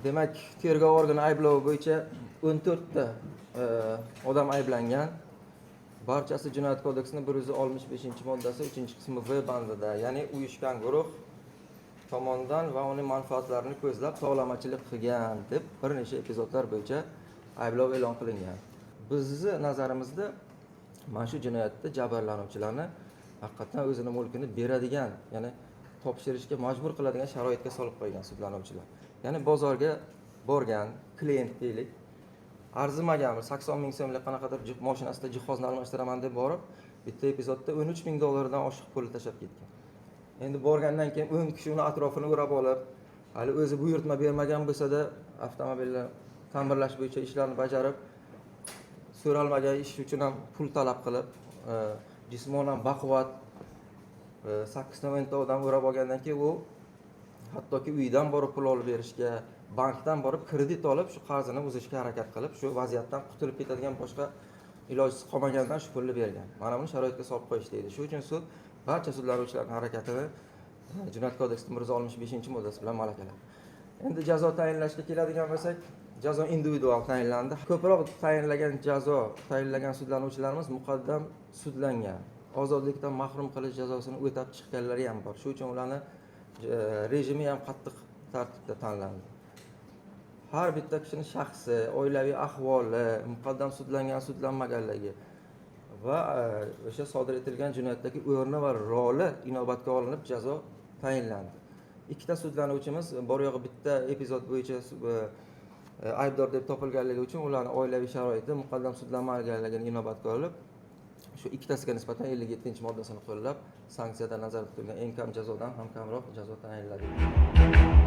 Demak, tergov organi ayblovi bo'yicha 14 ta odam ayblangan. Barchasi Jinoyat kodeksining 165-moddasi 3-qismi V bandida, ya'ni uyushgan guruh tomonidan va uning manfaatlarini ko'zlab tovlamachilik qilgan deb bir necha epizodlar bo'yicha ayblov e'lon qilingan. Bizni nazarimizda mana shu jinoyatda jabrlanuvchilarni haqiqatdan o'zini mulkini beradigan, ya'ni topshirishga majbur qiladigan sharoitga solib qo'ygan sudlanuvchilar. Ya'ni bozorga borgan klient deylik, arzimagan bir 80 ming so'mlik qanaqadir mashinasida jihozni almashtiraman deb borib, bitta epizodda 13 ming dollardan oshiq pulni tashlab ketgan. Endi borgandan keyin 10 kishi uni atrofini o'rab olib, hali o'zi buyurtma bermagan bo'lsa-da, avtomobilni ta'mirlash bo'yicha ishlarni bajarib, so'ralmagan ish uchun ham pul talab qilib, jismonan baquvvat 8 ta 10 ta odam o'rab olgandan keyin u hattoki uydan borib pul olib berishga, bankdan borib kredit olib, shu qarzini uzishga harakat qilib, shu vaziyatdan qutulib ketadigan boshqa ilojsiz qolmagandan shu pulni bergan. Mana buni sharoitga solib qo'yish deydi. Shu uchun sud barcha sudlanuvchilarning harakatini Jinoyat kodeksining 165-moddasi bilan malakaladi. Endi jazo tayinlashga keladigan bo'lsak, jazo individual tayinlandi. Ko'proq tayinlagan jazo tayinlagan sudlanuvchilarimiz muqaddam sudlangan, ozodlikdan mahrum qilish jazosini o'tab chiqqanlari ham bor. Shu uchun ularni rejimi ham qattiq tartibda tanlandi. Har bitta kishini shaxsi, oilaviy ahvoli, muqaddam sudlangan, sudlanmaganligi va o'sha sodir etilgan jinoyatdagi o'rni va roli inobatga olinib jazo tayinlandi. Ikkita sudlanuvchimiz bor yo'g'i bitta epizod bo'yicha aybdor deb topilganligi uchun ularni oilaviy sharoiti, muqaddam sudlanmaganligini inobatga olib, shu ikkitasiga nisbatan 57-moddasini qo'llab, sanksiyada nazarda tutilgan eng kam jazodan ham kamroq jazo tayinladik.